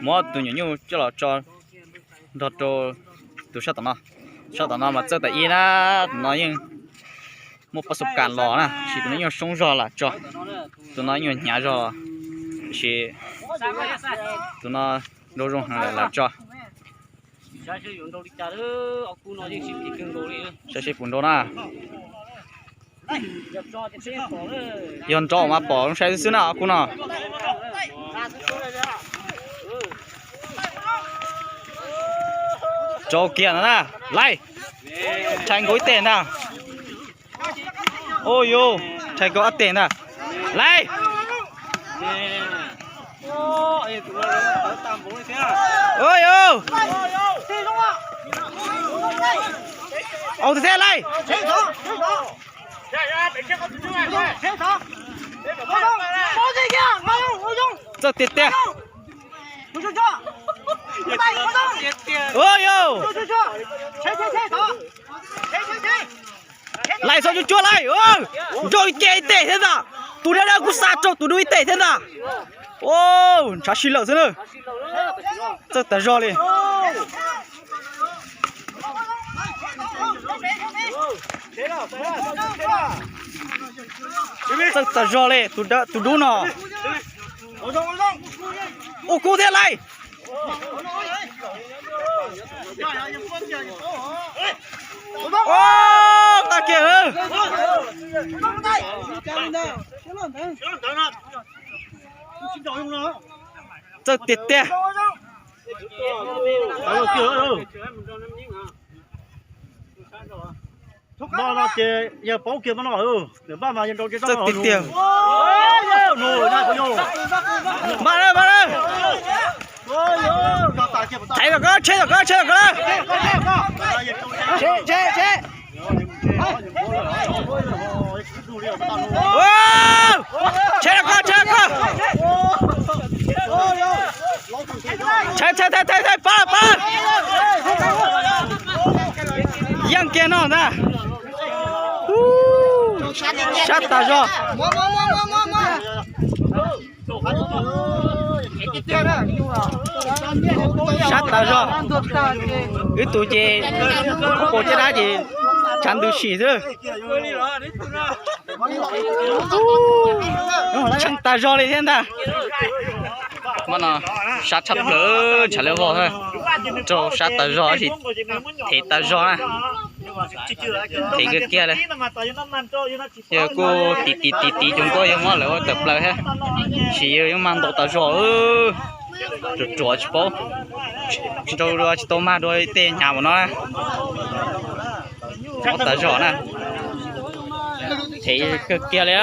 Muab tus nyuam nyuj coj los tso nrog rau tus sab tom no. Sab tom no mas txawj tas ib na, tus no yeej muaj pab xu kas los na, sis tus no yeej soob zog lam tso, tus no yeej hnyav zog, sis tus no nrau zoo heev lawm lam tso. Saib seb puas nrau na. Yog nrau mas pom zoo sai xwb na ob kub no. Rau kiag ntag na, laij, rhais nkaus ib teg ntag. Ua yus, rhais nkaus ob teg ntag, laij. Ua yus, au thiab laij. Txawj tiag tiag. Ua yus, laij txhob cuag cuag laij. Nrau ib ce ib teg thiab ntag. Tus dawb dawb kuj xa rau tus dub ib teg thiab ntag. Ntshav si lawm xwb na. Txawj tas zog li. Txawj tas zog li tus dub no. Ua kub thiab laij. Nqa kiag. Txawj tiag tiag. Txawj tiag tiag. Mas na, mas na. Tsheb tom koj, tsheb tom koj, tsheb tom koj. Tsheb tom koj, tsheb tom koj. Tsheb, tsheb, tsheb, tsheb, pab, pab. Yeej kiag no ntag. Sab tas zog. Sab tas zog. Wb tus ces khaub paus caj dab ces tshav ntws sim xwb. Tshav tas zog li thiab ntag. Mas no sab tshaj plaws, ntshav liab vog, rau sab tas zog tab sis thev tas zog na. Thev kiag kiag li. Yawg kuj tiv tiv tiv tiv cov nkauj yawg muab lawv ua tawm plaws thiab, sis yawg yeej mag ntau tas zog. Ruam ruam tsis paub, nrau dua tsis tau mag dua tej hnyav npaum no na. Mob tas zog na. Thev kawg kiag li.